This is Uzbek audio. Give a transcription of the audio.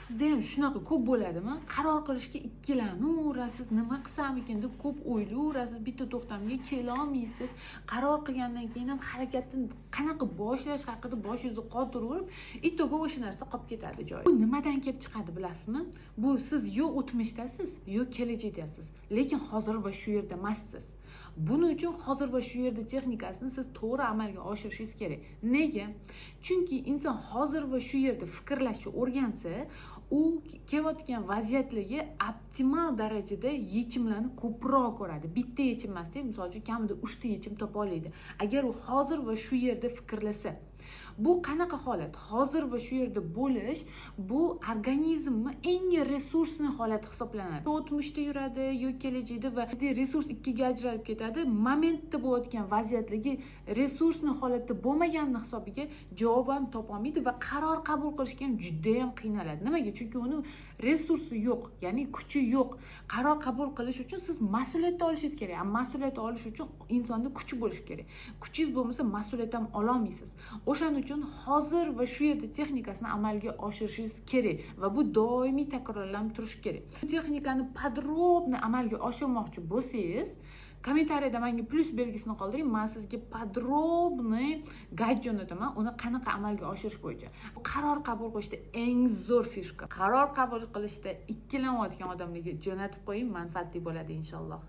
Sizda ham shunaqa ko'p bo'ladimi? Qaror qilishga ikkilanaverasiz, nima qilsam ekan deb ko'p o'ylayverasiz, bitta to'xtamga kelolmaysiz. Qaror qilgandan keyin ham harakatni qanaqa boshlash haqida boshingizni qotiraverib, итого o'sha narsa qolib ketadi joyida. Bu nimadan kelib chiqadi, bilasizmi? Bu siz yo o'tmishdasiz, yo kelajakdasiz, lekin hozir va shu yerda emassiz. Buning uchun hozir va shu yerda texnikasini siz to'g'ri amalga oshirishingiz kerak. Nega? Chunki inson hozir va shu yerda fikrlashni o'rgansa, u kelayotgan vaziyatlarga optimal darajada yechimlarni ko'proq ko'radi. Bitta yechim emasda, misol uchun, kamida uchta yechim topa oladi, agar u hozir va shu yerda fikrlasa. Bu qanaqa holat? Hozir va shu yerda bo'lish, bu organizmni eng ресурсный holati hisoblanadi. O'tmishda yuradi yo kelajakda va resurs ikkiga ajralib ketadi. Momentda bo'layotgan vaziyatlarga ресурсный holatda bo'lmaganini hisobiga javob ham topolmaydi va qaror qabul qilishga ham judayam qiynaladi. Nimaga? Chunki uni resursi yo'q, ya'ni kuchi yo'q. Qaror qabul qilish uchun siz mas'uliyatni olishingiz kerak. A mas'uliyat olish uchun insonda kuchi bo'lishi kerak. Kuchingiz bo'lmasa, mas'uliyat ham ololmaysiz. O'shaning uchun hozir va shu yerda texnikasini amalga oshirishingiz kerak va bu doimiy takrorlanib turishi kerak. Bu texnikani подробно amalga oshirmoqchi bo'lsangiz, kommentariyada menga plyus belgisini qoldiring, man sizga подробный гайд jo'nataman uni qanaqa amalga oshirish bo'yicha. Qaror qabul qilishda eng zo'r фишка. Qaror qabul qilishda ikkilanayotgan odamlarga jo'natib qo'ying, manfaatli bo'ladi, inshaalloh.